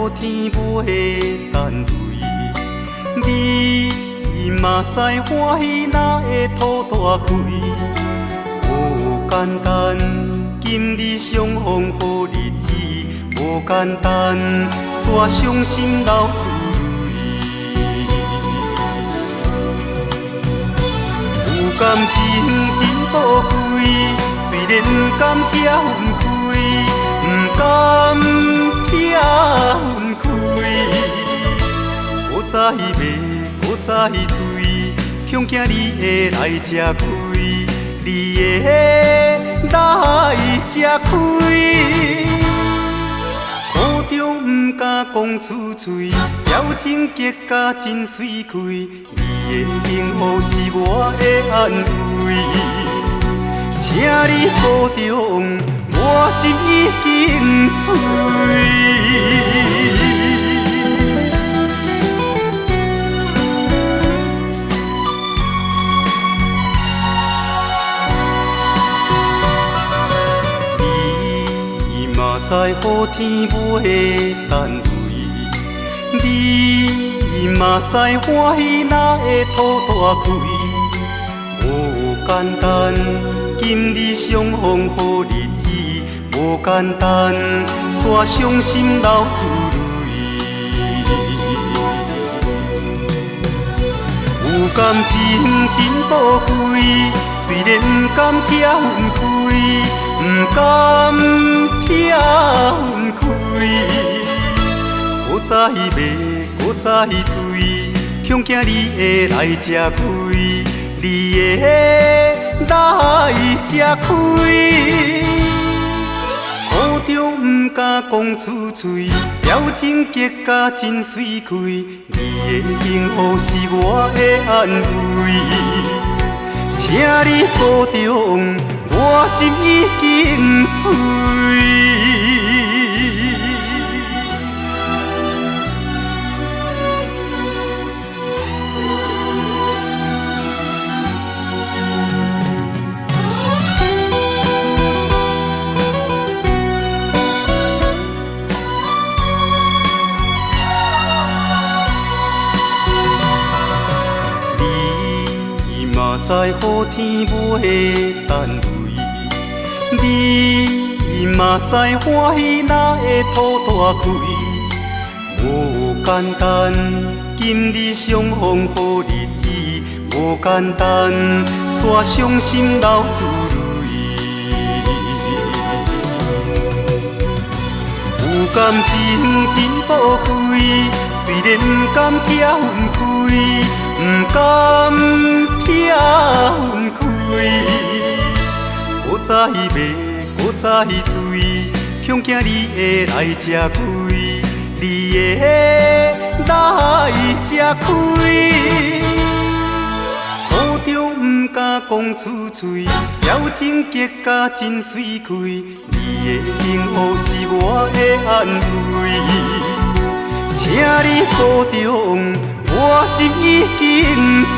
雨天袂等雷，你嘛知欢喜哪会吐大开？无简单，今日相逢好日子，无简单，煞伤心流珠泪。有感情真宝贵，虽然不甘拆分开，不甘拆分开，搁再骂，搁再醉，恐惊你会来吃亏，你会来吃亏。苦中不敢讲出嘴，表情结甲真媠气，你的幸福是我的安慰。请你保重，我心已经碎。你嘛知雨天袂等雷，你嘛知欢喜哪会吐大开？无简单，今日相逢好日子，无简单，煞伤心流珠泪。有感情真宝贵，虽然不甘拆分开，不甘拆分开，搁再骂，搁再醉，恐惊你会来吃亏，你会来吃亏。苦中不敢讲出嘴，表情结甲真媠气，你的幸福是我的安慰。请你保重，我心已经碎。你嘛知雨天袂等雷，你嘛知欢喜哪会吐大开？无简单，今日相逢好日子，无简单，煞伤心流珠泪。有感情真宝贵，虽然不甘拆分开，不甘拆分开，搁再骂，搁再醉，恐惊你会来吃亏，你会来吃亏。苦中不敢讲出嘴，表情结甲真媠气，你的幸福是我的安慰。请你保重，我心已经碎。